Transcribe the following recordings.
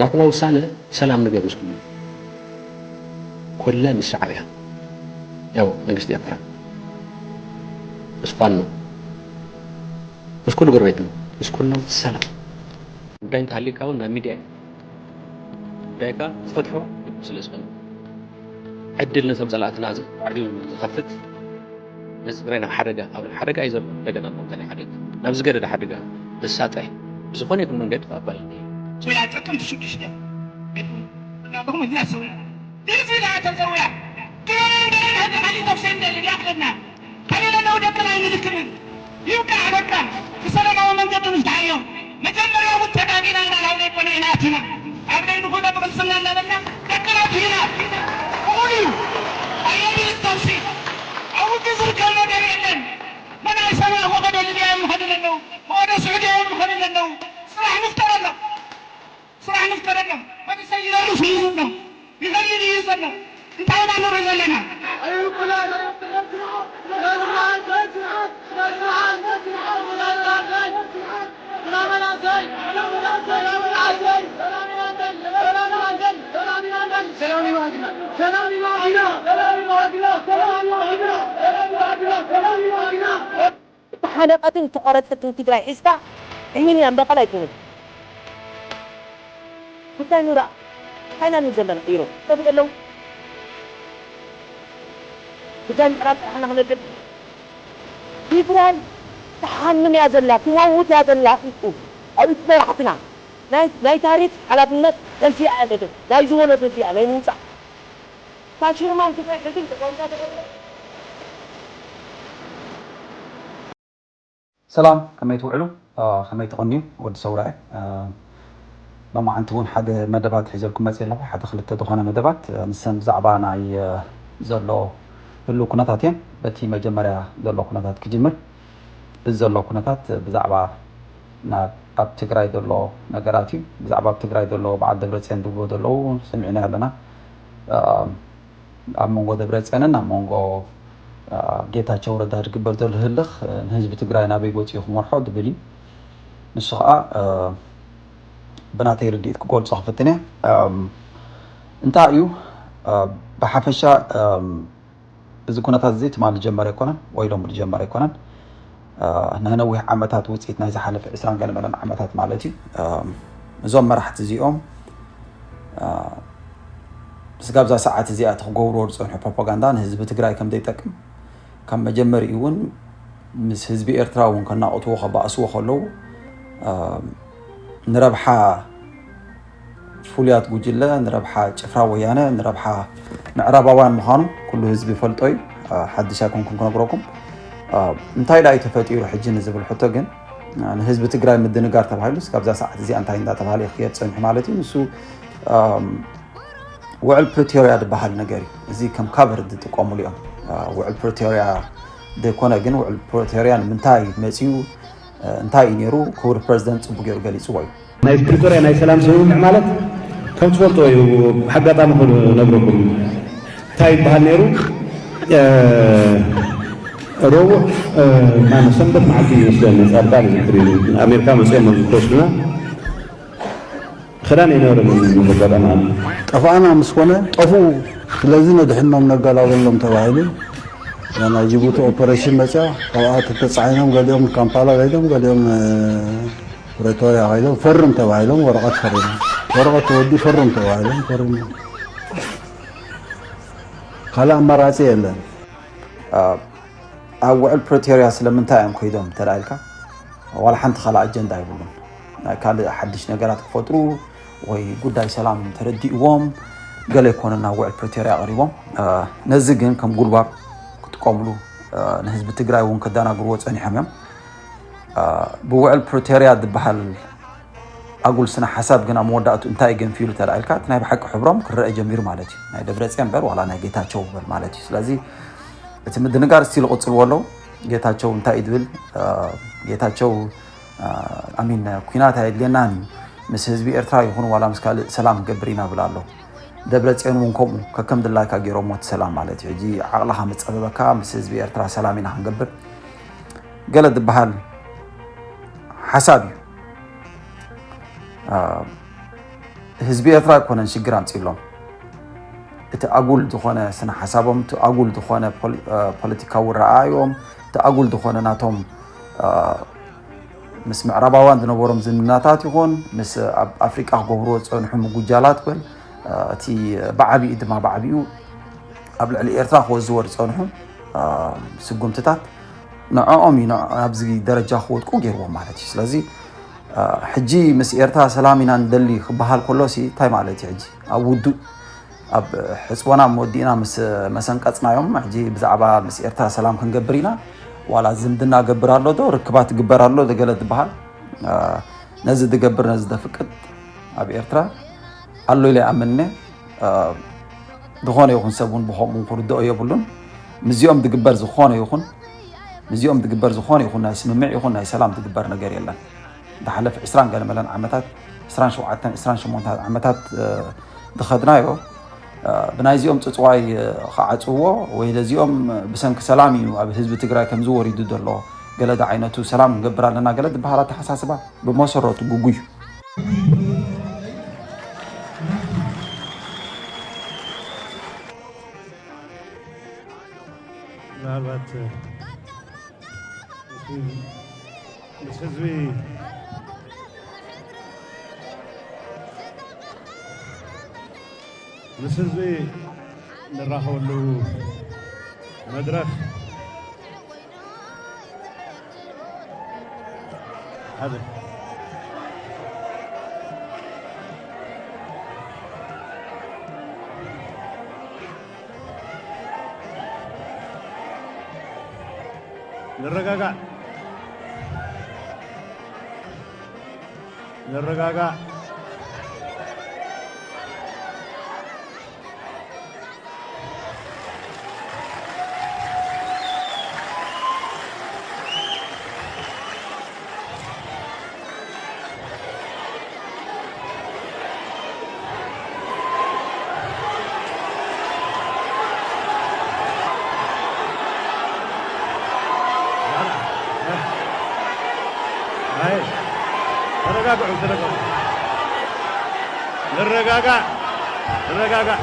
ናትና ውሳነ ሰላም ንገብ ምስ ኩሉ፣ ኮለ ምስ ሻዕብያ፣ ያው መንግስቲ ኤርትራ፣ ምስ ፋኖ፣ ምስ ኩሉ ጎረቤትና፣ ምስ ኩሎም ሰላም። ጉዳይ እንተሃልዩካ እውን ናብ ሚድያ እዩ። ጉዳይካ ትፈትሖ ስለ ዝኾነ፣ ዕድል ነቶም ጸላእትና ዝ-፣ ዕድል ዝኸፍት፣ ነዚ ትግራይ ናብ ሓደጋ፣ ኣብ ሓደጋ እዩ ዘሎ። እንደገና ኣብ መወዳእታ ሓደጋ፣ ናብ ዝገደደ ሓደጋ ዘሳጥሕ ብዝኾነ ይኹን መንገዲ ተቐባልነት እዩ። ሶያ ጥቅምቲ ሽዱሽተ ቤት እናለኹም እዚኣ ሰውያ ድርዚ ዳ ተዘውያ ክረን ገረን ህድሪ ሓሊ ተፍሴን ደሊ ዲያክለና ከሊለ ነው ደቅና ይንልክምን ይብቃዕ በቃ። ብሰላማዊ መንገዲ ንፍትሓዮ። መጀመርያ እውን ተጣቢና ኢና፣ ናብ ዘይኮነ ኢና ኣቲና። ኣብ ደይንኹሎ ብቕልስና እናበልና ደቅና ኣቲና። ብቑል እዩ። ኣየድሊ ተፍሲ። ኣብ ውግእ ዝርከብ ነገር የለን። መናእሰና ፈቐዶ ሊብያ እዮም ዝኸዱ ዘለዉ። ፈቐዶ ስዑድያ እዮም ዝኸዱ ዘለዉ። ስራሕ ንፍጠረሎም። ስራሕ ንፍጠረሎም። መንእሰይ ይደርስ እዩ ዘሎ። ይኸይድ እዩ ዘሎ። እንታይ ኢና ንርኢ ዘለና? እተሓነቐትን እተቖረጸትን ትግራይ ሒዝካ ዕይን እያ እምበቐል ኣይትብል። ጉዳይ ንራእ። እንታይ ኢና ንብል ዘለና? ኢሮብ ይጠፍኡ ኣለዉ። ጉዳይ ምዕራብ ጥራሕ ኢና ክነብል። ትግራይ ትሓምም እያ ዘላ፣ ትመውት እያ ዘላ። ኢልኩ ኣብ ኢድ መራሕትና ናይ፣ ናይ ታሪክ ሓላፍነት ተንፊኣ እያ ዘለ፣ ናይ ዝኾነ ተንፊኣ ናይ ምውፃእ። ሰላም፣ ከመይ ትውዕሉ? ከመይ ትቐንዩ? ወዲ ሰውራ እየ። ሎማዓንቲ እውን ሓደ መደባት ሒዘልኩም መፅእ ኣለኹ። ሓደ ክልተ ዝኾነ መደባት፣ ምስን ብዛዕባ ናይ ዘሎ ህሉ ኩነታት እየን። በቲ መጀመርያ ዘሎ ኩነታት ክጅምር። እዚ ዘሎ ኩነታት ብዛዕባ ናብ ኣብ ትግራይ ዘሎ ነገራት እዩ። ብዛዕባ ኣብ ትግራይ ዘሎ በዓል ደብረፅዮን ዝብልዎ ዘለዉ ሰሚዕና ኣለና። ኣብ መንጎ ደብረፅዮንን ኣብ መንጎ ጌታቸው ረዳ ዝግበር ዘሎ ህልኽ ንህዝቢ ትግራይ ናበይ ጎፂኡ ክመርሖ ዝብል እዩ። ንሱ ከዓ ብናተይ ርድኢት ክገልፆ ክፍትን እየ። እንታይ እዩ ብሓፈሻ እዚ ኩነታት እዚ ትማሊ ዝጀመረ ኣይኮነን ወይ ሎሚ ዝጀመረ ኣይኮነን። ናይ ነዊሕ ዓመታት ውፅኢት ናይ ዝሓለፈ ዕስራን ገለመለን ዓመታት ማለት እዩ። እዞም መራሕቲ እዚኦም ስጋብዛ ሰዓት እዚኣ እቲ ክገብርዎ ዝፀንሑ ፕሮፓጋንዳ ንህዝቢ ትግራይ ከም ዘይጠቅም ካብ መጀመሪኡ እውን ምስ ህዝቢ ኤርትራ እውን ከናቕትዎ ከባእስዎ ከለዉ ንረብሓ ፍሉያት ጉጅለ ንረብሓ ጭፍራ ወያነ ንረብሓ ምዕራባውያን ምዃኑ ኩሉ ህዝቢ ይፈልጦ እዩ። ሓድሽ ኣይኮንኩን ክነግረኩም። እንታይ ደኣ እዩ ተፈጢሩ ሕጂ ንዝብል ሕቶ ግን ንህዝቢ ትግራይ ምድንጋር ተባሂሉ እስካብዛ ሰዓት እዚኣ እንታይ እንዳተባሃለ እዩ ክየድ ፀኒሑ ማለት እዩ። ንሱ ውዕል ፕሪቶርያ ዝበሃል ነገር እዩ። እዚ ከም ካቨር ዝጥቀሙሉ እዮም። ውዕል ፕሪቶርያ ዘይኮነ ግን ውዕል ፕሪቶርያ ንምንታይ መፅዩ እንታይ እዩ ነይሩ? ክቡር ፕረዚደንት ፅቡቅ ገይሩ ገሊፅዎ እዩ። ናይ ፕሪቶርያ ናይ ሰላም ስምምዕ ማለት ከም ትፈልጥዎ እዩ። ብሓጋጣሚ ክነግረኩም እንታይ ይበሃል ነይሩ? ረቡዕ ማነ ሰንበት መዓልቲ እዩ ይመስለኒ ፃድቃን ዝክር ኣሜሪካ መፅኦም ዝኮስሉና ክዳን ኣይነበረን። ኣጋጣሚ ጠፋእና ምስ ኮነ ጠፍኡ ስለዚ ነድሕኖም ነጋላግሎም ተባሂሉ ናይ ጅቡቲ ኦፐሬሽን መፅያ ካብኣ ተተፃዒኖም ገሊኦም ካምፓላ ከይዶም ገሊኦም ፕሬቶርያ ከይዶም ፈርም ተባሂሎም ወረቐት ፈሪሞም። ወረቐት ተወዲ ፈርም ተባሂሎም ፈሪሞም። ካልእ ኣማራፂ የለን። ኣብ ውዕል ፕሪቶርያ ስለምንታይ እዮም ከይዶም እንተ ኢልካ ዋላ ሓንቲ ካልእ ኣጀንዳ የብሉን። ካልእ ሓድሽ ነገራት ክፈጥሩ ወይ ጉዳይ ሰላም ተረዲእዎም ገለ ኣይኮነን ናብ ውዕል ፕሪቶርያ ቀሪቦም። ነዚ ግን ከም ጉልባብ ክጥቀምሉ ንህዝቢ ትግራይ እውን ከደናግርዎ ፀኒሖም እዮም። ብውዕል ፕሪቶርያ ዝበሃል ኣጉል ስነ ሓሳብ ግን ኣብ መወዳእቱ እንታይ ገንፊሉ ተላኢልካ እቲ ናይ ብሓቂ ሕብሮም ክረአ ጀሚሩ ማለት እዩ። ናይ ደብረፅዮን በል ዋላ ናይ ጌታቸው በል ማለት እዩ። ስለዚ እቲ ምድንጋር ስቲል ይቕፅልዎ ኣለዉ። ጌታቸው እንታይ እዩ ዝብል? ጌታቸው ኣሚን ኩናት ኣየድልየናን እዩ፣ ምስ ህዝቢ ኤርትራ ይኹን ዋላ ምስ ካልእ ሰላም ክገብር ኢና ይብል ኣሎ። ደብረፅዮን እውን ከምኡ ከከም ድላይካ ገይሮሞ እቲ ሰላም ማለት እዩ። ሕጂ ዓቕልኻ መፀበበካ ምስ ህዝቢ ኤርትራ ሰላም ኢና ክንገብር ገለ ዝበሃል ሓሳብ እዩ። ህዝቢ ኤርትራ ኣይኮነን ሽግር ኣምፂሎም። እቲ ኣጉል ዝኾነ ስነ ሓሳቦም፣ እቲ ኣጉል ዝኾነ ፖሊ- ፖለቲካዊ ረኣዮም፣ እቲ ኣጉል ዝኾነ ናቶም ምስ ምዕራባውያን ዝነበሮም ዝምድናታት ይኹን ምስ ኣብ ኣፍሪቃ ክገብርዎ ዝፀንሑ ምጉጃላት በል እቲ ብዓቢኡ ድማ ብዓቢኡ ኣብ ልዕሊ ኤርትራ ክወዝዎ ዝፀንሑ ስጉምትታት ንዕኦም እዩ ኣብዚ ደረጃ ክወድቁ ገይርዎም ማለት እዩ። ስለዚ ሕጂ ምስ ኤርትራ ሰላም ኢና ንደሊ ክበሃል ከሎሲ እንታይ ማለት እዩ? ሕጂ ኣብ ውዱእ ኣብ ሕፅቦና ወዲእና ምስ መሰንቀፅናዮም ሕጂ ብዛዕባ ምስ ኤርትራ ሰላም ክንገብር ኢና ዋላ ዝምድና ገብር ኣሎ ዶ ርክባት ግበር ኣሎ ዶ ገለ ዝበሃል ነዚ ዝገብር ነዚ ዘፍቅድ ኣብ ኤርትራ ኣሎ ኢለ ይኣምን። ዝኾነ ይኹን ሰብ እውን ብኸምኡ ክርድኦ የብሉን። ምስዚኦም ዝግበር ዝኾነ ይኹን ምስዚኦም ዝግበር ዝኾነ ይኹን ናይ ስምምዕ ይኹን ናይ ሰላም ዝግበር ነገር የለን። ዝሓለፈ ዕስራን ገለ መለን ዓመታት ዕስራን ሸውዓተን ዕስራን ሸሞንተን ዓመታት ዝኸድናዮ ብናይዚኦም ፅፅዋይ ክዓፅዎ ወይ ለዚኦም ብሰንኪ ሰላም እዩ ኣብ ህዝቢ ትግራይ ከምዚ ወሪዱ ዘሎ ገለ ዝዓይነቱ ሰላም ንገብር ኣለና ገለ ዝበሃል ኣተሓሳስባ ብመሰረቱ ግጉይ እዩ። ምናልባት ምስ ህዝቢ ምስ ህዝቢ ንራኸበሉ መድረኽ ሓደ ንረጋጋእ ንረጋጋእ። ተረጋግዑ፣ ተረጋግዑ። ንረጋጋእ፣ ንረጋጋእ።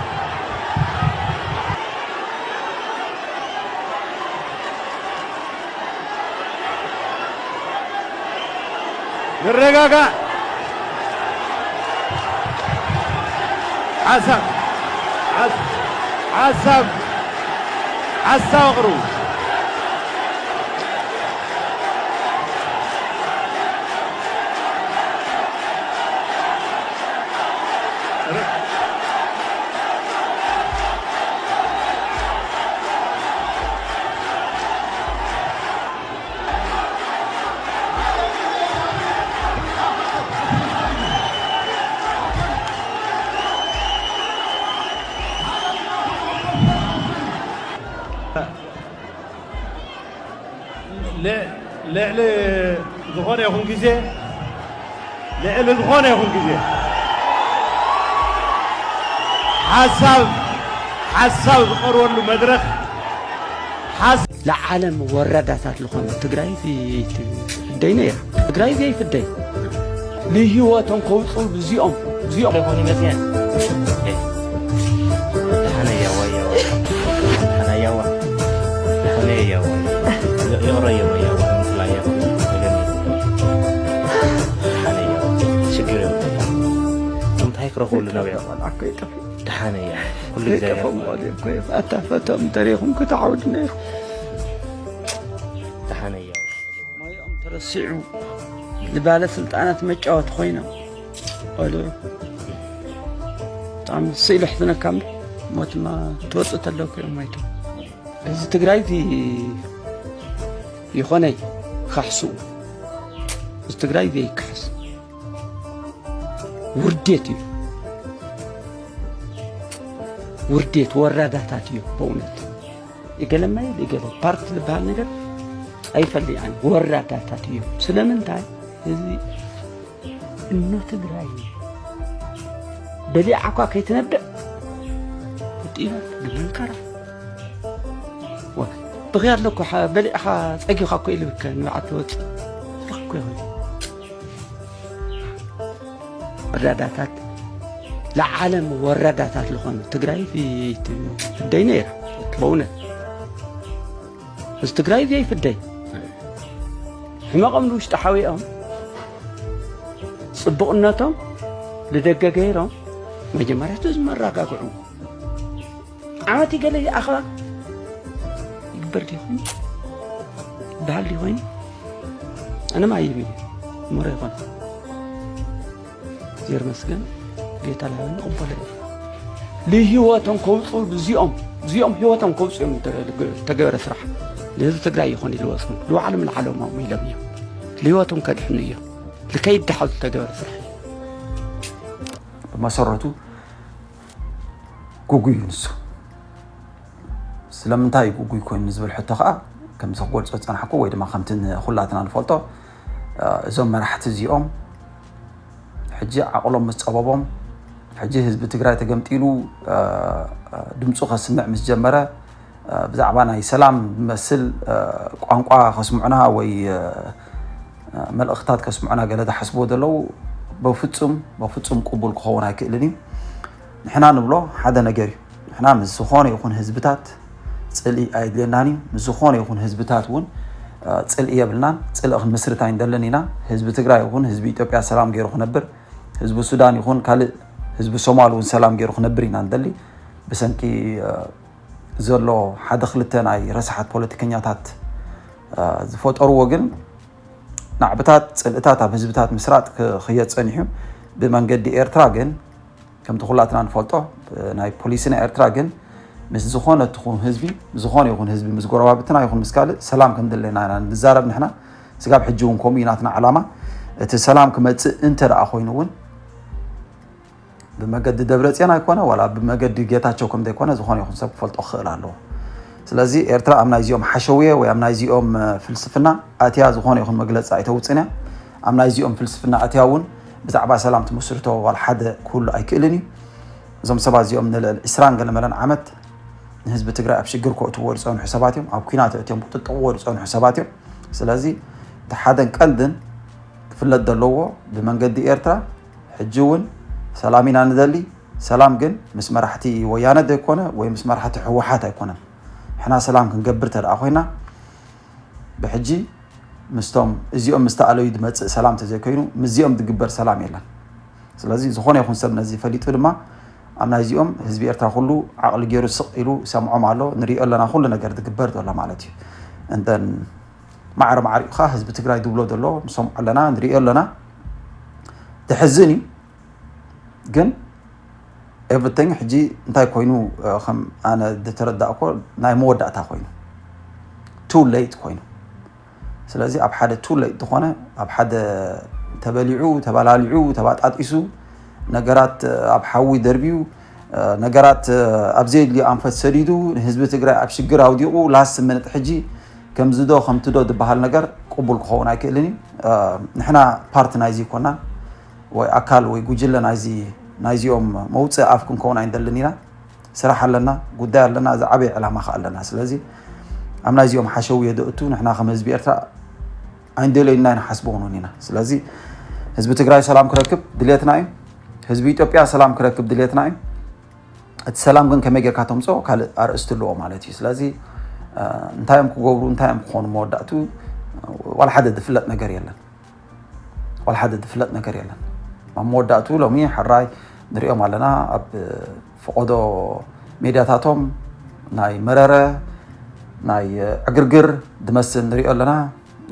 ንረጋጋእ። ሓሳብ ሓሳብ ሓሳብ ኣቕርቡ። ልዕሊ ዝኾነ ይኹን ግዜ ልዕሊ ዝኾነ ይኹን ግዜ ሓሳብ ሓሳብ ዝቐርበሉ መድረኽ ሓስ ለዓለም ወረዳታት ዝኾነ ትግራይ ዘይትፍደይ ነይራ። ትግራይ ዘይፍደይ ንህይወቶም ከውፅኡ ብዚኦም ብዚኦም ይኹን ይመስለን። ደሓነ ያዋ ያዋ ደሓነ ያዋ ደሓነ ያዋ ይቕረ ያዋ ያዋ ምፍላይ ያዋ ደሓነ ያዋ ሽግር ያዋ እንታይ ክረኽብሉ ነቢዖ ደሓነ ያዋ ኩሉ ግዜ ያዋ ኣታ ፈቶም ተሪኹም ክትዓውድ ነይሩ ደሓነ ያዋ ሞያኦም ተረሲዑ ንባለ ስልጣናት መጫወቲ ኮይኖም ቆልዑ ብጣዕሚ ስኢሉ ሕዝነካ እምበር ሞትማ ትወፅእ ተለኩ እዮም ሞይቶም እዚ ትግራይ እዚ ይኾነይ ካሕስኡ እዚ ትግራይ ዘይካሕስ ውርዴት እዩ ውርዴት ወራዳታት እዩ በእውነት ይገለማ ይል ይገለ ፓርቲ ዝበሃል ነገር ኣይፈልይ ኣነ ወራዳታት እዮም ስለምንታይ እዚ እኖ ትግራይ በሊዓ እኳ ከይትነብዕ ቁጢባ ብመንከራ ብኽያ ኣለኩ በሊዕኻ ፀጊኻ እኮ ኢልብከ ንባዓል ትወፅእ ስራሕ እኮ ይኽእል ወራዳታት ለዓለም ወረዳታት ዝኾኑ ትግራይ ይፍደይ ነይራ። በእውነት እዚ ትግራይ ዘይፍደይ ሕመቖም ንውሽጢ ሓዊኦም ጽቡቕነቶም ልደገ ገይሮም መጀመርያ እቲ ዝመረጋግዑ ዓመት ይገለ ኣኸባ ይግበር ድዩ ኮይኑ ይበሃል ድዩ ኮይኑ ኣነ ማይም እዩ ምረ ይኾን ዜር መስገን ጌታ ላበኒ ቅበሎ እዩ። ልህይወቶም ከውፅኡ እዚኦም እዚኦም ህይወቶም ከውፅኡ እዮም ተገበረ ስራሕ ነዚ ትግራይ ይኾን ይልወፁ ልባዕሎም ንዓለሞም ኢሎም እዮም ልህይወቶም ከድሕኑ እዮም ልከይድሓዙ ተገበረ ስራሕ እዩ። ብመሰረቱ ጉጉይ እዩ ንሱ። ስለምንታይ ጉጉይ ኮይኑ ዝብል ሕቶ ከዓ ከምዚ ክገልፆ ዝፀናሕኩ ወይ ድማ ከምቲ ንኩላትና ንፈልጦ እዞም መራሕቲ እዚኦም ሕጂ ዓቕሎም ምስ ፀበቦም ሕጂ ህዝቢ ትግራይ ተገምጢሉ ድምፁ ከስምዕ ምስ ጀመረ ብዛዕባ ናይ ሰላም ዝመስል ቋንቋ ከስምዑና ወይ መልእኽታት ከስምዑና ገለ ዝሓስብዎ ዘለዉ በፍፁም በፍፁም ቅቡል ክኸውን ኣይክእልን እዩ። ንሕና ንብሎ ሓደ ነገር እዩ። ንሕና ምስ ዝኾነ ይኹን ህዝብታት ፅልኢ ኣይድልየናን እዩ። ምስ ዝኾነ ይኹን ህዝብታት እውን ፅልኢ የብልናን። ፅልኢ ክንምስርት ኣይንደልን ኢና። ህዝቢ ትግራይ ይኹን ህዝቢ ኢትዮጵያ ሰላም ገይሩ ክነብር፣ ህዝቢ ሱዳን ይኹን ካልእ ህዝቢ ሶማል እውን ሰላም ገይሩ ክነብር ኢና ንደሊ። ብሰንኪ ዘሎ ሓደ ክልተ ናይ ረሳሓት ፖለቲከኛታት ዝፈጠርዎ ግን ናዕብታት ፅልእታት ኣብ ህዝብታት ምስራጥ ክየፀኒሑ ብመንገዲ ኤርትራ ግን ከምቲ ኩላትና ንፈልጦ ናይ ፖሊሲ ናይ ኤርትራ ግን ምስ ዝኾነ ትኹን ህዝቢ ዝኾነ ይኹን ህዝቢ ምስ ጎረባብትና ይኹን ምስ ካልእ ሰላም ከም ዘለና ኢና ንዛረብ ንሕና ስጋብ ሕጂ እውን ከምኡ ናትና ዓላማ እቲ ሰላም ክመፅእ እንተ ደኣ ኮይኑ እውን ብመገዲ ደብረፅዮን ኣይኮነ ዋላ ብመገዲ ጌታቸው ከም ዘይኮነ ዝኾነ ይኹን ሰብ ክፈልጦ ክኽእል ኣለዎ። ስለዚ ኤርትራ ኣብ ናይዚኦም ሓሸውየ ወይ ኣብ ናይዚኦም ፍልስፍና ኣትያ ዝኾነ ይኹን መግለፂ ኣይተውፅን እያ። ኣብ ናይዚኦም ፍልስፍና ኣትያ እውን ብዛዕባ ሰላም ትምስርቶ ዋላ ሓደ ክህሉ ኣይክእልን እዩ። እዞም ሰባት እዚኦም ንልዕሊ ዕስራን ገለመለን ዓመት ንህዝቢ ትግራይ ኣብ ሽግር ከእትዎ ዝፀንሑ ሰባት እዮም። ኣብ ኲናት እትዮም ክጥጥቕዎ ዝፀንሑ ሰባት እዮም። ስለዚ እቲ ሓደን ቀንድን ክፍለጥ ዘለዎ ብመንገዲ ኤርትራ ሕጂ እውን ሰላም ኢና ንደሊ። ሰላም ግን ምስ መራሕቲ ወያነ ዘይኮነ ወይ ምስ መራሕቲ ህወሓት ኣይኮነን። ሕና ሰላም ክንገብር ተደኣ ኮይና ብሕጂ ምስቶም እዚኦም ምስ ተኣለዩ ዝመፅእ ሰላም ተዘይኮይኑ ምስዚኦም ዝግበር ሰላም የለን። ስለዚ ዝኾነ ይኹን ሰብ ነዚ ፈሊጡ ድማ ኣብ ናይዚኦም ህዝቢ ኤርትራ ኩሉ ዓቕሊ ገይሩ ስቕ ኢሉ ሰምዖም ኣሎ። ንሪኦ ኣለና ኩሉ ነገር ዝግበር ዘሎ ማለት እዩ። እንተን ማዕረ ማዕሪኡ ከዓ ህዝቢ ትግራይ ዝብሎ ዘሎ ንሰምዖ ኣለና ንሪኦ ኣለና። ተሕዝን እዩ ግን everything ሕጂ እንታይ ኮይኑ ከም ኣነ ዝተረዳእኮ ናይ መወዳእታ ኮይኑ too late ኮይኑ ስለዚ ኣብ ሓደ too late ዝኾነ ኣብ ሓደ ተበሊዑ ተበላሊዑ ተባጣጢሱ ነገራት ኣብ ሓዊ ደርቢዩ ነገራት ኣብ ዘየድልዩ ኣንፈት ሰዲዱ ንህዝቢ ትግራይ ኣብ ሽግር ኣውዲቑ last minute ሕጂ ከምዚ ዶ ከምቲ ዶ ዝበሃል ነገር ቅቡል ክኸውን ኣይክእልን እዩ። ንሕና ፓርቲ ናይዚ ይኮናን ወይ ኣካል ወይ ጉጅለ ናይዚ ናይዚኦም መውፅእ ኣፍ ክንከውን ኣይንደልን ኢና። ስራሕ ኣለና፣ ጉዳይ ኣለና፣ እዚ ዓበይ ዕላማ ከ ኣለና። ስለዚ ኣብ ናይዚኦም ሓሸው የደእቱ ንሕና ከም ህዝቢ ኤርትራ ኣይንደለዩና ኢና ሓስቦ እውን ኢና። ስለዚ ህዝቢ ትግራይ ሰላም ክረክብ ድሌትና እዩ። ህዝቢ ኢትዮጵያ ሰላም ክረክብ ድሌትና እዩ። እቲ ሰላም ግን ከመይ ጌርካ ተምፅኦ ካልእ ኣርእስቲ ኣለዎ ማለት እዩ። ስለዚ እንታይ እዮም ክገብሩ እንታይ እዮም ክኾኑ መወዳእቱ ዋላ ሓደ ዝፍለጥ ነገር የለን። ዋላ ሓደ ዝፍለጥ ነገር የለን። ኣብ መወዳእቱ ሎሚ ሕራይ ንሪኦም ኣለና ኣብ ፈቐዶ ሜድያታቶም ናይ መረረ ናይ ዕግርግር ዝመስል ንሪኦ ኣለና።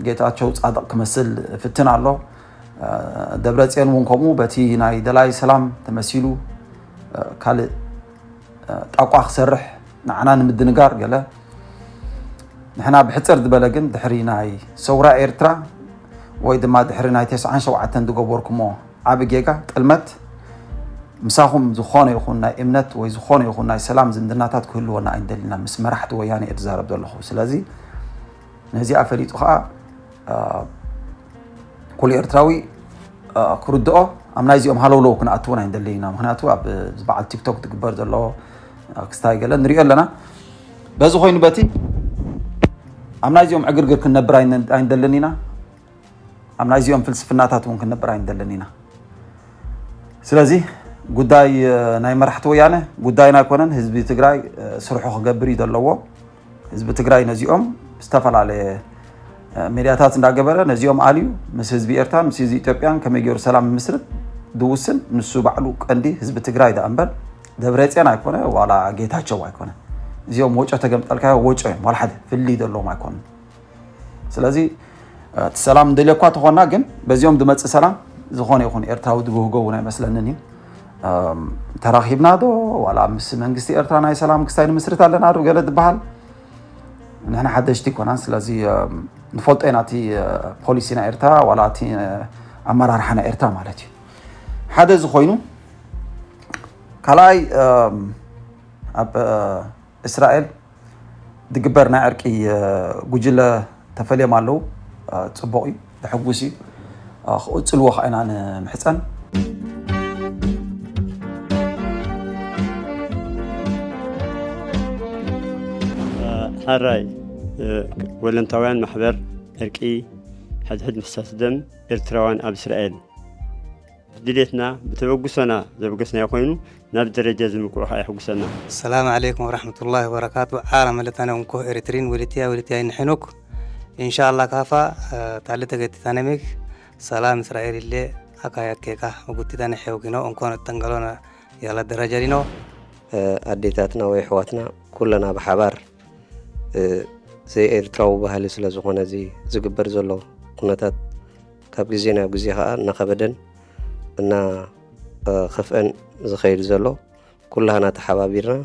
ጌታቸው ፃድቕ ክመስል ፍትን ኣሎ። ደብረፅዮን እውን ከምኡ በቲ ናይ ደላይ ሰላም ተመሲሉ ካልእ ጣቋ ክሰርሕ ንዓና ንምድንጋር ገለ ንሕና ብሕፅር ዝበለ ግን ድሕሪ ናይ ሰውራ ኤርትራ ወይ ድማ ድሕሪ ናይ ተስዓን ሸውዓተን ዝገበርኩሞ ዓቢ ጌጋ ጥልመት ምሳኹም ዝኾነ ይኹን ናይ እምነት ወይ ዝኾነ ይኹን ናይ ሰላም ዝምድናታት ክህልወና ኣይንደልና ምስ መራሕቲ ወያነ እየ ዝዛረብ ዘለኹ። ስለዚ ነዚኣ ፈሊጡ ከዓ ኩሉ ኤርትራዊ ክርድኦ ኣብ ናይዚኦም ሃለውለው ክንኣትውን ኣይንደልን ኢና። ምክንያቱ ኣብ በዓል ቲክቶክ ዝግበር ዘሎ ክስታይ ገለ ንሪኦ ኣለና። በዚ ኮይኑ በቲ ኣብ ናይዚኦም ዕግርግር ክንነብር ኣይንደልን ኢና። ኣብ ናይዚኦም ፍልስፍናታት እውን ክንነብር ኣይንደልን ኢና። ስለዚ ጉዳይ ናይ መራሕቲ ወያነ ጉዳይና ኣይኮነን። ህዝቢ ትግራይ ስርሑ ክገብር እዩ ዘለዎ። ህዝቢ ትግራይ ነዚኦም ዝተፈላለየ ሚድያታት እንዳገበረ ነዚኦም ኣልዩ ምስ ህዝቢ ኤርትራን ምስ ህዝቢ ኢትዮጵያን ከመይ ገይሩ ሰላም ምስርት ድውስን ንሱ ባዕሉ ቀንዲ ህዝቢ ትግራይ ደኣ እምበር ደብረፅዮን ኣይኮነ ዋላ ጌታቸው ኣይኮነ። እዚኦም ወጮ ተገምጠልካዮ ወጮ እዮም። ዋላ ሓደ ፍልይ ዘለዎም ኣይኮኑን። ስለዚ እቲ ሰላም እንደልየኳ ተኾና ግን በዚኦም ዝመፅእ ሰላም ዝኾነ ይኹን ኤርትራዊ ዝብህጎ እውን ኣይመስለንን እዩ። ተራኺብና ዶ ዋላ ምስ መንግስቲ ኤርትራ ናይ ሰላም ክስታይ ንምስርት ኣለና ዶ ገለ ዝበሃል ንሕና ሓደሽቲ ይኮናን። ስለዚ ንፈልጦ ኢና እቲ ፖሊሲ ናይ ኤርትራ ዋላ እቲ ኣመራርሓ ናይ ኤርትራ ማለት እዩ። ሓደ እዚ ኮይኑ ካልኣይ ኣብ እስራኤል ዝግበር ናይ ዕርቂ ጉጅለ ተፈልዮም ኣለዉ። ጽቡቕ እዩ፣ ዘሐጉስ እዩ። ክቕጽልዎ ከዓ ኢና ንምሕጸን። ሓራይ ወለንታውያን ማሕበር ዕርቂ ሕድሕድ ምፍሳስ ደም ኤርትራውያን ኣብ እስራኤል ድሌትና ብተበግሶና ዘበገስናዮ ኮይኑ ናብ ደረጃ ዝምክዑ ከዓ የሕጉሰና። السلام عليكم ورحمة الله وبركاته. ዓራ መለታነ እንኮ ኤሪትሪን ወልትያ ወልትያ ይንሕኑክ ኢንሻአላ ካፋ ታልተ ገቲታነሚክ ሰላም እስራኤል ኢለ ኣካያኬካ መጉቲታነ ሐውጊኖ እንኮን እተንገሎነ ያለ ደረጃ ዲኖ ኣዴታትና ወይ ኣሕዋትና ኩለና ብሓባር ዘይኤርትራዊ ባህሊ ስለ ዝኾነ እዚ ዝግበር ዘሎ ኩነታት ካብ ግዜ ናብ ግዜ ከዓ እናኸበደን እናኸፍአን ዝኸይድ ዘሎ ኩላህና ተሓባቢርና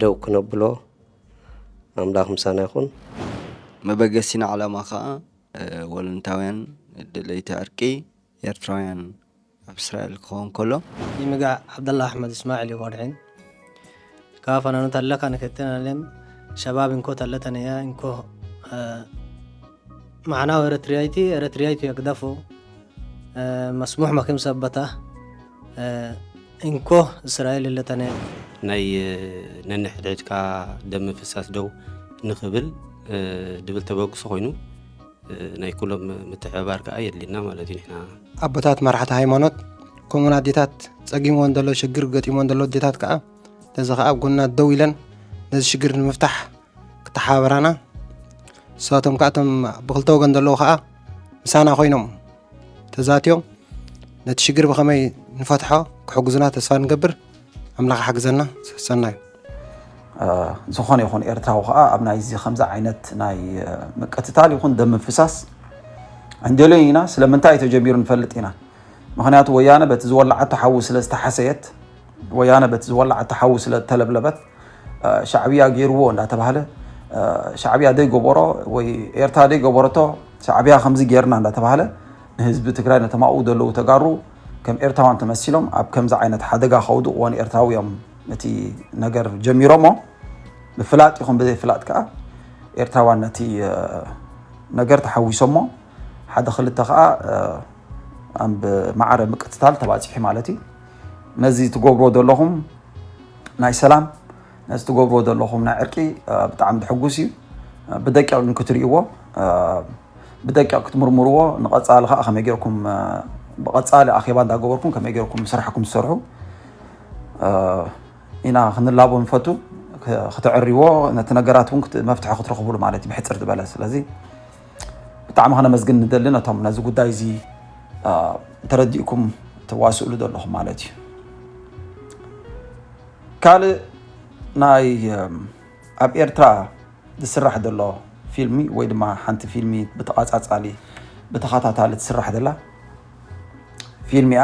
ደው ክነብሎ ኣምላኽ ምሳና ይኹን። መበገሲና ዓላማ ከዓ ወለንታውያን ደለይቲ ዕርቂ ኤርትራውያን ኣብ እስራኤል ክኸውን ከሎ ይምጋዕ ዓብደላ ኣሕመድ እስማዒል ይቆድዕን ካብ ፈናኑ ተለካ ንክትናለም ሸባብ እንኮ ተለተነያ እንኮ ማዕናው ኤረትሪያይቲ ኤረትሪያይቲ የግደፉ መስሙሕ መኪም ሰበታ እንኮ እስራኤል ለተነ ናይ ነንሕድሕድካ ደም ምፍሳስ ደው ንኽብል ድብል ተበግሶ ኮይኑ ናይ ኩሎም ምትሕብባር ከዓ የድልየና ማለት እዩ። ንሕና ኣቦታት መራሕቲ ሃይማኖት ከምኡውን ኣዴታት ጸጊምዎን ዘሎ ሽግር ገጢሞን ዘሎ ኣዴታት ከዓ ነዚ ከዓ ኣብ ጎንና ደው ኢለን ነዚ ሽግር ንምፍታሕ ክተሓባበራና ንሳቶም ከዓ እቶም ብክልተ ወገን ዘለዉ ከዓ ምሳና ኮይኖም ተዛትዮም ነቲ ሽግር ብኸመይ ንፈትሖ ክሕግዙና ተስፋ ንገብር። ኣምላኽ ሓግዘና። ሰናዩ ዝኾነ ይኹን ኤርትራዊ ከዓ ኣብ ናይዚ ከምዚ ዓይነት ናይ ምቅትታል ይኹን ደም ምፍሳስ ዕንደልዮ ኢና። ስለምንታይ ተጀሚሩ ንፈልጥ ኢና። ምኽንያቱ ወያነ በቲ ዝወላዓቶ ሓዊ ስለ ዝተሓሰየት፣ ወያነ በቲ ዝወላዓቶ ሓዊ ስለ እተለብለበት፣ ሻዕብያ ገይርዎ እንዳተባህለ፣ ሻዕብያ ደይገበሮ ወይ ኤርትራ ደይገበረቶ ሻዕብያ ከምዚ ገይርና እንዳተባህለ ንህዝቢ ትግራይ ነቶም ኣብኡ ዘለዉ ተጋሩ ከም ኤርትራውያን ተመሲሎም ኣብ ከምዚ ዓይነት ሓደጋ ከውድቕዎ ንኤርትራዊ እዮም እቲ ነገር ጀሚሮሞ። ብፍላጥ ይኹን ብዘይፍላጥ ከዓ ኤርትራውያን ነቲ ነገር ተሓዊሶሞ ሓደ ክልተ ከዓ ኣብ ማዕረ ምቅትታል ተባፂሑ ማለት እዩ። ነዚ ትገብርዎ ዘለኹም ናይ ሰላም ነዚ ትገብርዎ ዘለኹም ናይ ዕርቂ ብጣዕሚ ድሕጉስ እዩ። ብደቂቕ ግን ክትርእይዎ ብደቂቕ ክትምርምርዎ ንቐፃሊ ከዓ ከመይ ገይርኩም ብቐፃሊ ኣኼባ እንዳገበርኩም ከመይ ገይርኩም ስራሕኩም ትሰርሑ ኢና ክንላቦ ንፈቱ። ክትዕርይዎ ነቲ ነገራት እውን መፍትሒ ክትረኽብሉ ማለት እዩ ብሕፅር ዝበለ። ስለዚ ብጣዕሚ ከነመስግን ንደሊ ነቶም ነዚ ጉዳይ እዚ ተረዲእኩም ትዋስእሉ ዘለኹም ማለት እዩ። ካልእ ናይ ኣብ ኤርትራ ዝስራሕ ዘሎ ፊልሚ ወይ ድማ ሓንቲ ፊልሚ ብተቓጻጻሊ ብተኸታታሊ ትስራሕ ዘላ ፊልም እያ።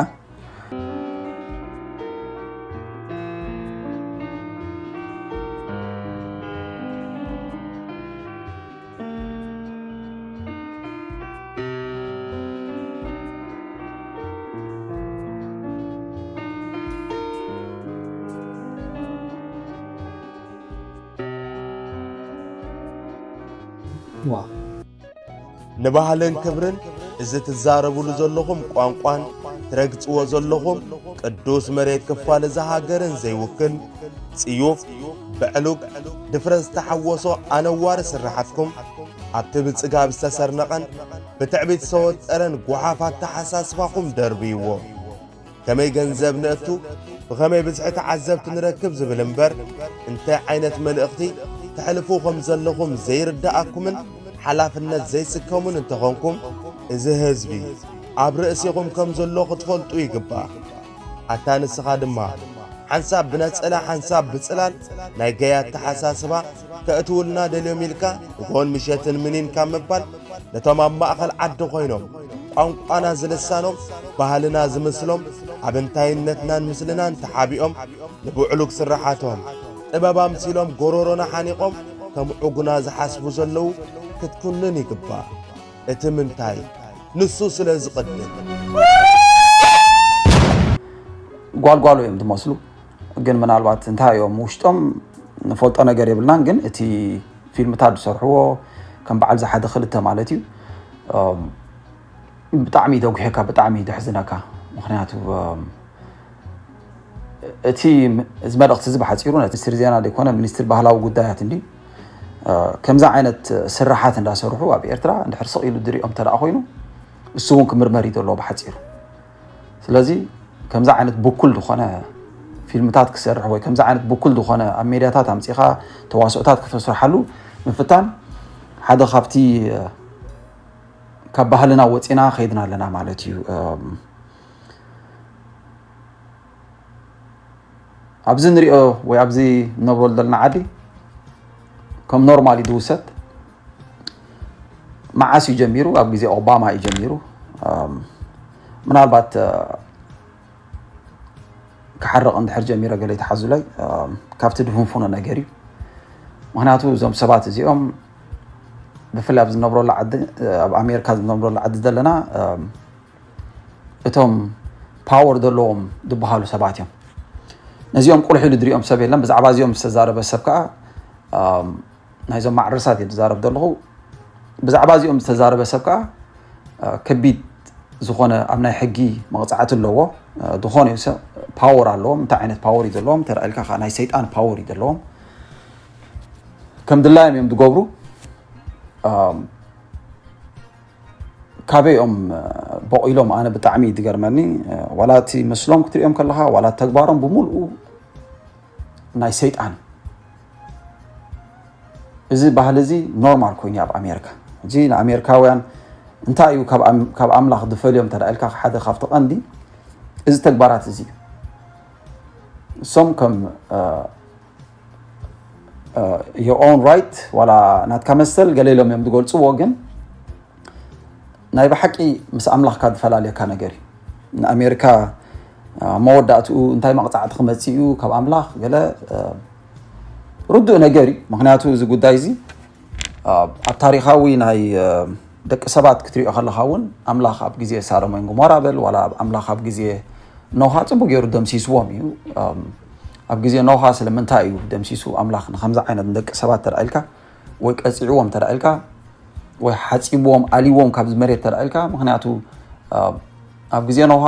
ንባህልን ክብርን እዚ ትዛረብሉ ዘለኹም ቋንቋን ትረግጽዎ ዘለኹም ቅዱስ መሬት ክፋል እዛ ሃገርን ዘይውክል ጽዩፍ፣ ብዕሉግ፣ ድፍረት ዝተሓወሶ ኣነዋሪ ስርሓትኩም ኣብቲ ብጽጋብ ዝተሰርነቐን ብትዕቢት ዝተወጠረን ጓሓፍ ኣተሓሳስባኹም ደርብይዎ። ከመይ ገንዘብ ነእቱ፣ ብኸመይ ብዝሒ ተዓዘብቲ ንረክብ ዝብል እምበር፣ እንታይ ዓይነት መልእኽቲ ተሕልፉ ከም ዘለኹም ዘይርድኣኩምን ሓላፍነት ዘይስከሙን እንተኾንኩም፣ እዚ ህዝቢ ኣብ ርእሲኹም ከም ዘሎ ክትፈልጡ ይግባእ። ኣታ ንስኻ ድማ ሓንሳብ ብነጸላ ሓንሳብ ብጽላል ናይ ገያ ኣተሓሳስባ ከእትውልና ደልዮም ኢልካ ንግሆን ምሸትን ምኒን ካብ ምባል፣ ነቶም ኣብ ማእኸል ዓዲ ኮይኖም ቋንቋና ዝልሳኖም፣ ባህልና ዝምስሎም፣ ኣብ እንታይነትናን ምስልናን ተሓቢኦም ንብዕሉግ ስርሓቶም ጥበብ ኣምሲሎም ጎሮሮና ሓኒቖም ከም ዕጉና ዝሓስቡ ዘለዉ ክትኩንን ይግባእ። እቲ ምንታይ ንሱ ስለ ዝቕድም። ጓልጓሉ እዮም ዝመስሉ። ግን ምናልባት እንታይ እዮም ውሽጦም ንፈልጦ ነገር የብልናን። ግን እቲ ፊልምታት ዝሰርሕዎ ከም በዓል ዝሓደ ክልተ ማለት እዩ። ብጣዕሚ ደጉሔካ፣ ብጣዕሚ ደሕዝነካ። ምክንያቱ እቲ እዚ መልእክቲ እዚ ብሓፂሩ ነቲ ሚኒስትሪ ዜና ዘይኮነ ሚኒስትሪ ባህላዊ ጉዳያት እንዲ ከምዚ ዓይነት ስራሓት እንዳሰርሑ ኣብ ኤርትራ እንድሕር ስቕ ኢሉ ድሪኦም እንተ ኮይኑ እሱ እውን ክምርመር እዩ ዘለዎ ብሓፂሩ። ስለዚ ከምዚ ዓይነት ብኩል ዝኾነ ፊልምታት ክሰርሕ ወይ ከምዚ ዓይነት ብኩል ዝኾነ ኣብ ሜድያታት ኣምፂኻ ተዋስኦታት ክተስርሓሉ ምፍታን ሓደ ካብቲ ካብ ባህልና ወፂና ከይድና ኣለና ማለት እዩ። ኣብዚ ንሪኦ ወይ ኣብዚ ንነብረሉ ዘለና ዓዲ ከም ኖርማል እዩ ዝውሰድ። መዓስ እዩ ጀሚሩ? ኣብ ግዜ ኦባማ እዩ ጀሚሩ። ምናልባት ክሓርቕ እንድሕር ጀሚረ ገለ ይትሓዙለይ። ካብቲ ድፍንፉኖ ነገር እዩ። ምክንያቱ እዞም ሰባት እዚኦም ብፍላይ ኣብ ዝነብረሉ ዓዲ፣ ኣብ ኣሜሪካ ዝነብረሉ ዓዲ ዘለና እቶም ፓወር ዘለዎም ዝበሃሉ ሰባት እዮም። ነዚኦም ቁልሕ ኢሉ ዝሪኦም ሰብ የለን። ብዛዕባ እዚኦም ዝተዛረበ ሰብ ከዓ ናይዞም ማዕረሳት እየ ዝዛረብ ዘለኹ። ብዛዕባ እዚኦም ዝተዛረበ ሰብ ከዓ ከቢድ ዝኾነ ኣብ ናይ ሕጊ መቕፃዕቲ ኣለዎ። ዝኾነ ፓወር ኣለዎም። እንታይ ዓይነት ፓወር እዩ ዘለዎም እንተ ኢልካ ከዓ ናይ ሰይጣን ፓወር እዩ ዘለዎም። ከም ድላዮም እዮም ዝገብሩ። ካበይኦም በቂሎም ኣነ ብጣዕሚ እዩ ዝገርመኒ። ዋላ እቲ ምስሎም ክትሪኦም ከለካ ዋላ ተግባሮም ብምልኡ ናይ ሰይጣን። እዚ ባህሊ እዚ ኖርማል ኮይኑ ኣብ ኣሜሪካ። እዚ ንኣሜሪካውያን እንታይ እዩ ካብ ኣምላኽ ዝፈልዮም እንተ ኢልካ ሓደ ካብቲ ቀንዲ እዚ ተግባራት እዚ እዩ። እሶም ከም your own right ዋላ ናትካ መሰል ገለ ኢሎም እዮም ዝገልፅዎ። ግን ናይ ብሓቂ ምስ ኣምላኽካ ዝፈላልየካ ነገር እዩ። ንኣሜሪካ መወዳእትኡ እንታይ መቕፃዕቲ ክመፅእ እዩ ካብ ኣምላኽ ገለ ርዱእ ነገር እዩ። ምክንያቱ እዚ ጉዳይ እዚ ኣብ ታሪኻዊ ናይ ደቂ ሰባት ክትሪኦ ከለካ እውን ኣምላኽ ኣብ ግዜ ሳዶሞን ጎሞራ በል ዋላ ኣምላኽ ኣብ ግዜ ኖሃ ፅቡቅ ገይሩ ደምሲስዎም እዩ። ኣብ ግዜ ኖሃ ስለምንታይ እዩ ደምሲሱ ኣምላኽ ንከምዚ ዓይነት ንደቂ ሰባት ተዳኢልካ ወይ ቀፂዕዎም ተዳኢልካ ወይ ሓፂብዎም ኣልዎም ካብዚ መሬት ተዳኢልካ? ምክንያቱ ኣብ ግዜ ኖሃ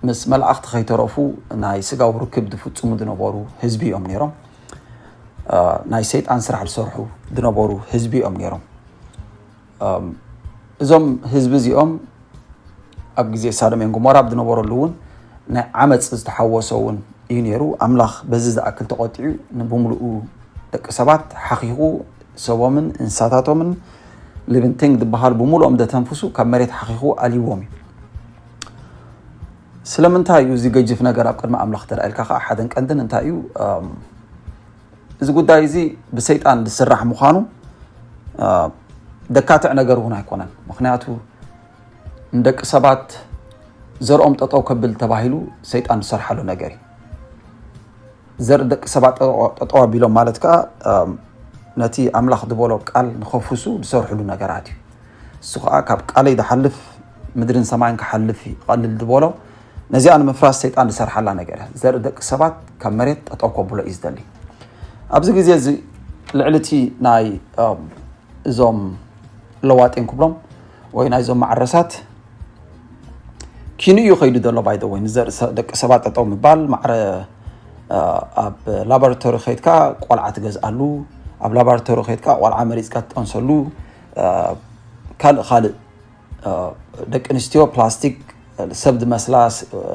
ምስ መላእኽቲ ከይተረፉ ናይ ስጋዊ ርክብ ዝፍፅሙ ዝነበሩ ህዝቢ እዮም ነይሮም። ናይ ሰይጣን ስራሕ ዝሰርሑ ዝነበሩ ህዝቢ እዮም ነይሮም። እዞም ህዝቢ እዚኦም ኣብ ግዜ ሳዶሜን ጎሞራ ኣብ ዝነበረሉ እውን ናይ ዓመፅ ዝተሓወሶ እውን እዩ ነይሩ። ኣምላኽ በዚ ዝኣክል ተቆጢዑ ንብምልኡ ደቂ ሰባት ሓኺኹ ሰቦምን እንስሳታቶምን ሊቪንቲንግ ዝበሃል ብምልኦም ዘተንፍሱ ካብ መሬት ሓኺኹ ኣልዎም እዩ። ስለምንታይ እዩ እዚ ገጅፍ ነገር ኣብ ቅድሚ ኣምላኽ ተዳኢልካ ከዓ ሓደን ቀንድን እንታይ እዩ? እዚ ጉዳይ እዚ ብሰይጣን ዝስራሕ ምዃኑ ደካትዕ ነገር እውን ኣይኮነን። ምክንያቱ ንደቂ ሰባት ዘርኦም ጠጠው ከብል ተባሂሉ ሰይጣን ዝሰርሓሉ ነገር እዩ። ዘርኢ ደቂ ሰባት ጠጠው ኣቢሎም ማለት ከዓ ነቲ ኣምላኽ ዝበሎ ቃል ንኸፍርሱ ዝሰርሕሉ ነገራት እዩ። እሱ ከዓ ካብ ቃለይ ዝሓልፍ ምድርን ሰማይን ክሓልፍ ይቐልል ዝበሎ ነዚኣ ንምፍራስ ሰይጣን ዝሰርሓላ ነገር እያ። ዘርኢ ደቂ ሰባት ካብ መሬት ጠጠው ከብሎ እዩ ዝደሊ። ኣብዚ ግዜ እዚ ልዕሊ እቲ ናይ እዞም ለዋጤን ክብሎም ወይ ናይዞም ማዕረሳት ኪኑ እዩ ከይዱ ዘሎ። ባይደወይ ንዘርኢ ደቂ ሰባት ጠጠው ምባል ማዕረ ኣብ ላቦራቶሪ ከይድካ ቆልዓ ትገዝኣሉ፣ ኣብ ላቦራቶሪ ከይድካ ቆልዓ መሪፅካ ትጠንሰሉ፣ ካልእ ካልእ ደቂ ኣንስትዮ ፕላስቲክ ሰብ ዝመስላ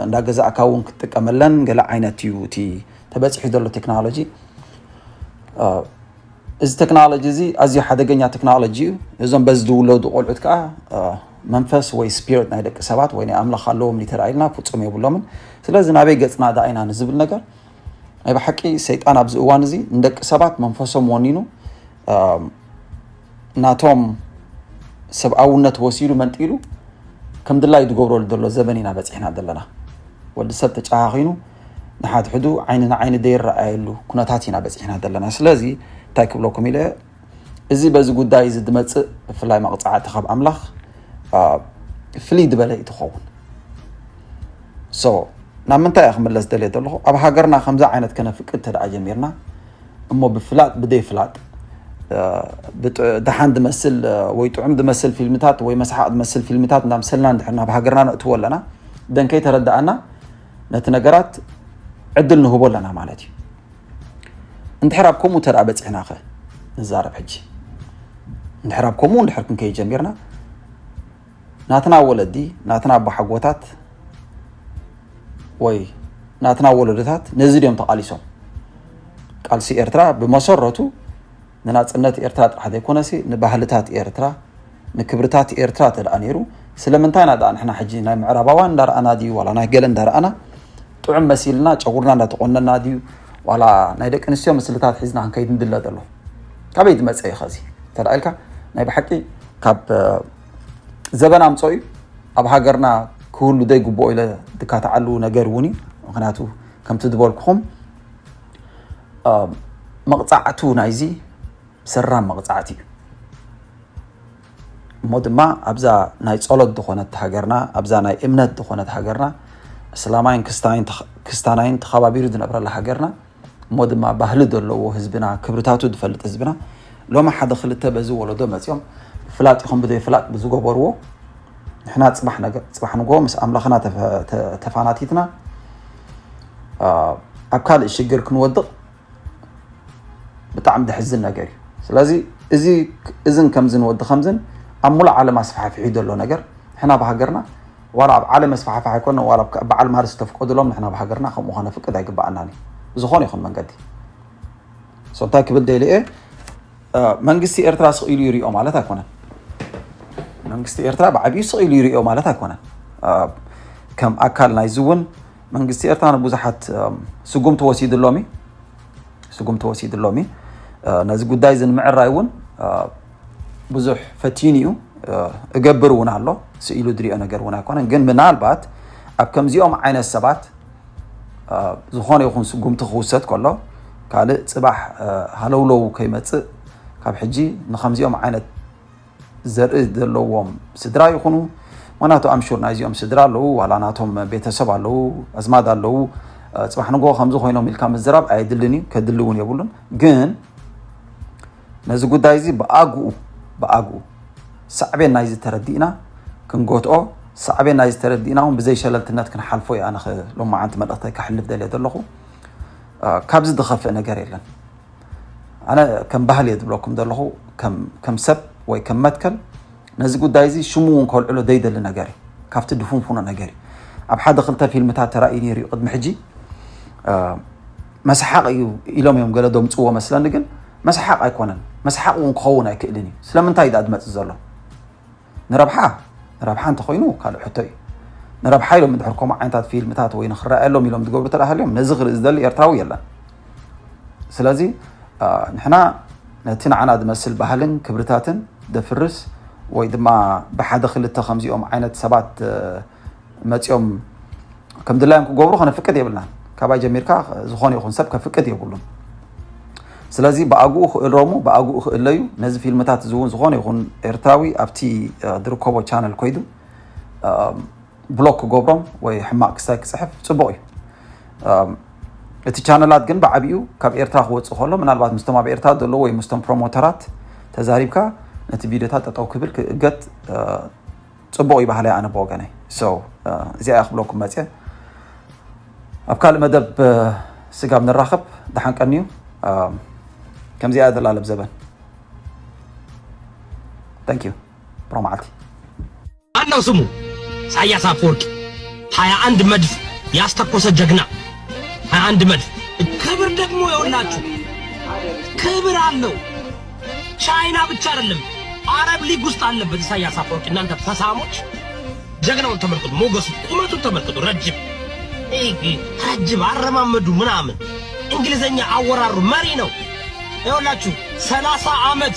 እንዳገዛእካ እውን ክትጥቀመለን ገለ ዓይነት እዩ እቲ ተበፂሑ ዘሎ ቴክኖሎጂ። እዚ ቴክኖሎጂ እዚ ኣዝዩ ሓደገኛ ቴክኖሎጂ እዩ። እዞም በዚ ዝውለዱ ቆልዑት ከዓ መንፈስ ወይ ስፒሪት ናይ ደቂ ሰባት ወይ ናይ ኣምላኽ ኣለዎም እንተደኣ ኢልና ፍፁም የብሎምን። ስለዚ ናበይ ገፅና ደኣ ኢና ንዝብል ነገር ናይ ብሓቂ ሰይጣን ኣብዚ እዋን እዚ ንደቂ ሰባት መንፈሶም ወኒኑ ናቶም ሰብኣውነት ወሲዱ መንጢሉ ከም ድላዩ ዝገብረሉ ዘሎ ዘበን ኢና በፂሕና ዘለና። ወዲ ሰብ ተጨኻኺኑ ንሓድሕዱ ዓይኒ ንዓይኒ ዘይረኣየሉ ኩነታት ኢና በፂሕና ዘለና። ስለዚ እንታይ ክብለኩም ኢለ፣ እዚ በዚ ጉዳይ እዚ ዝመፅእ ብፍላይ መቕፃዕቲ ካብ ኣምላኽ ፍልይ ዝበለ እዩ ትኸውን። ሶ ናብ ምንታይ እየ ክምለስ ደልየ ዘለኹ? ኣብ ሃገርና ከምዚ ዓይነት ከነፍቅድ ተደኣ ጀሚርና እሞ ብፍላጥ ብደይ ፍላጥ ደሓን ዝመስል ወይ ጥዑም ዝመስል ፊልምታት ወይ መስሓቕ ዝመስል ፊልምታት እናምሰልና እንድሕር ናብ ሃገርና ነእትዎ ኣለና፣ ደን ከይተረዳኣና ነቲ ነገራት ዕድል ንህቦ ኣለና ማለት እዩ። እንድሕር ኣብ ከምኡ ተደኣ በፂሕና ኸ ንዛረብ ሕጂ። እንድሕር ኣብ ከምኡ እንድሕር ክንከይድ ጀሚርና ናትና ወለዲ ናትና ኣቦሓጎታት ወይ ናትና ወለዶታት ነዚ ድዮም ተቓሊሶም? ቃልሲ ኤርትራ ብመሰረቱ ንናጽነት ኤርትራ ጥራሕ ዘይኮነሲ ንባህልታት ኤርትራ ንክብርታት ኤርትራ ተደኣ ነይሩ። ስለምንታይ ኢና ደኣ ንሕና ሕጂ ናይ ምዕራባውያን እንዳረኣና ድዩ ዋላ ናይ ገለ እንዳረኣና ጥዑም መሲልና ጨጉርና እንዳተቆነና ድዩ ዋላ ናይ ደቂ ኣንስትዮ ምስልታት ሒዝና ክንከይድ ንድለ ዘሎ? ካበይ ዝመፀ እዩ ኸዚ ተደኣ ኢልካ ናይ ብሓቂ ካብ ዘበን ኣምፀኦ እዩ። ኣብ ሃገርና ክህሉ ዘይግብኦ ኢለ ዝካትዓሉ ነገር እውን እዩ። ምክንያቱ ከምቲ ዝበልኩኹም መቕፃዕቱ ናይዚ ሰራም መቕፃዕቲ እዩ። እሞ ድማ ኣብዛ ናይ ፀሎት ዝኾነት ሃገርና ኣብዛ ናይ እምነት ዝኾነት ሃገርና እስላማይን ክስታናይን ተኸባቢሩ ዝነብረላ ሃገርና እሞ ድማ ባህሊ ዘለዎ ህዝብና ክብርታቱ ዝፈልጥ ህዝብና ሎሚ ሓደ ክልተ በዚ ወለዶ መፂኦም ብፍላጥ ይኹን ብዘይፍላጥ ብዝገበርዎ ንሕና ፅባሕ ነገር ፅባሕ ንጎ ምስ ኣምላኽና ተፋናቲትና ኣብ ካልእ ሽግር ክንወድቕ ብጣዕሚ ደሕዝን ነገር እዩ። ስለዚ እዚ እዝን ከምዝን ወዲ ከምዝን ኣብ ሙሉእ ዓለም ኣስፋሕፊሑ ዘሎ ነገር ንሕና ብሃገርና ዋላ ኣብ ዓለም ኣስፋሕፋሕ ኣይኮነ ዋላ በዓል ማርስ ዝተፍቀዱሎም ንሕና ብሃገርና ከምኡ ከነፍቅድ ኣይግበኣናን እዩ ብዝኾነ ይኹን መንገዲ። ሶ እንታይ ክብል ደልየ መንግስቲ ኤርትራ ስቕ ኢሉ ይሪኦ ማለት ኣይኮነን። መንግስቲ ኤርትራ ብዓብዩ ስቕ ኢሉ ይሪኦ ማለት ኣይኮነን። ከም ኣካል ናይዚ እውን መንግስቲ ኤርትራ ንብዙሓት ስጉምቲ ወሲድሎም እዩ። ስጉምቲ ወሲድሎም እዩ። ነዚ ጉዳይ እዚ ንምዕራይ እውን ብዙሕ ፈቲኑ እዩ። እገብር እውን ኣሎ። ስኢሉ ዝሪኦ ነገር እውን ኣይኮነን። ግን ምናልባት ኣብ ከምዚኦም ዓይነት ሰባት ዝኾነ ይኹን ስጉምቲ ክውሰድ ከሎ ካልእ ፅባሕ ሃለውለው ከይመፅእ ካብ ሕጂ ንከምዚኦም ዓይነት ዘርኢ ዘለዎም ስድራ ይኹኑ። ምክንያቱ ኣምሹር ናይዚኦም ስድራ ኣለዉ ዋላ ናቶም ቤተሰብ ኣለዉ ኣዝማድ ኣለዉ። ፅባሕ ንጎ ከምዚ ኮይኖም ኢልካ ምዝራብ ኣየድልን እዩ ከድሊ እውን የብሉን። ግን ነዚ ጉዳይ እዚ ብኣግኡ ብኣግኡ ሳዕቤን ናይዚ ተረዲእና ክንጎትኦ ሳዕቤን ናይዚ ተረዲእና እውን ብዘይ ሸለልትነት ክንሓልፎ እዩ ኣነ ሎማዓንቲ መልእክተይ ከሕልፍ ደልየ ዘለኹ። ካብዚ ዝኸፍእ ነገር የለን። ኣነ ከም ባህል እየ ዝብለኩም ዘለኹ ከም ሰብ ወይ ከም መትከል ነዚ ጉዳይ እዚ ሽሙ እውን ከልዕሎ ዘይደሊ ነገር እዩ። ካብቲ ድፉንፉኖ ነገር እዩ። ኣብ ሓደ ክልተ ፊልምታት ተራእዩ ነይሩ እዩ ቅድሚ ሕጂ መስሓቕ እዩ ኢሎም እዮም ገለ ደምፅዎ መስለኒ ግን መስሓቕ ኣይኮነን። መስሓቕ እውን ክኸውን ኣይክእልን እዩ። ስለምንታይ እዩ ደኣ ዝመፅእ ዘሎ? ንረብሓ ንረብሓ እንተኾይኑ ካልእ ሕቶ እዩ። ንረብሓ ኢሎም ድሕር ከምኡ ዓይነታት ፊልምታት ወይ ንክረኣየሎም ኢሎም ዝገብሩ ተዳሃልዮም ነዚ ክርኢ ዝደሊ ኤርትራዊ የለን። ስለዚ ንሕና ነቲ ንዓና ዝመስል ባህልን ክብርታትን ደፍርስ ወይ ድማ ብሓደ ክልተ ከምዚኦም ዓይነት ሰባት መፂኦም ከም ድላዮም ክገብሩ ከነፍቅድ የብልናን። ካባይ ጀሚርካ ዝኾነ ይኹን ሰብ ከፍቅድ የብሉን። ስለዚ ብኣግኡ ክእረሙ ብኣግኡ ክእለዩ ነዚ ፊልምታት እዚ እውን ዝኾነ ይኹን ኤርትራዊ ኣብቲ ዝርከቦ ቻነል ኮይዱ ብሎክ ክገብሮም ወይ ሕማቕ ክስታይ ክፅሕፍ ፅቡቕ እዩ። እቲ ቻነላት ግን ብዓብኡ ካብ ኤርትራ ክወፅእ ከሎ ምናልባት ምስቶም ኣብ ኤርትራ ዘለዉ ወይ ምስቶም ፕሮሞተራት ተዛሪብካ ነቲ ቪድዮታት ጠጠው ክብል ክእገት ፅቡቕ እዩ ባህለይ ኣነ ብወገነይ። እዚኣ ክብለኩም መፅየ። ኣብ ካልእ መደብ ስጋብ ንራኸብ ደሓን ቀንዩ። ከምዚኣ ዘላለም ዘበን። Thank you. ብሮ መዓልቲ ኣለው ስሙ ኢሳያስ ኣፈወርቂ ሃያ አንድ መድፍ ያስተኮሰ ጀግና። ሃያ አንድ መድፍ። ክብር ደግሞ የውላችሁ ክብር አለው። ቻይና ብቻ አይደለም፣ አረብ ሊግ ውስጥ አለበት ኢሳያስ አፈወርቂ። እናንተ ፈሳሞች፣ ጀግናውን ተመልከቱ፣ ሞገሱ፣ ቁመቱን ተመልከቱ። ረጅም፣ ረጅም አረማመዱ ምናምን፣ እንግሊዘኛ አወራሩ መሪ ነው። ይኸውላችሁ ሰላሳ ዓመት፣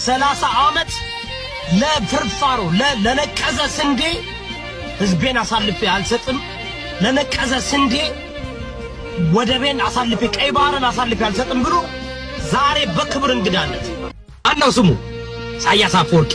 ሰላሳ ዓመት ለፍርፋሮ፣ ለነቀዘ ስንዴ ህዝቤን አሳልፌ አልሰጥም፣ ለነቀዘ ስንዴ ወደቤን አሳልፌ፣ ቀይ ባህርን አሳልፌ አልሰጥም ብሎ ዛሬ በክብር እንግዳነት፣ ማነው ስሙ? ኢሳያስ አፈወርቂ።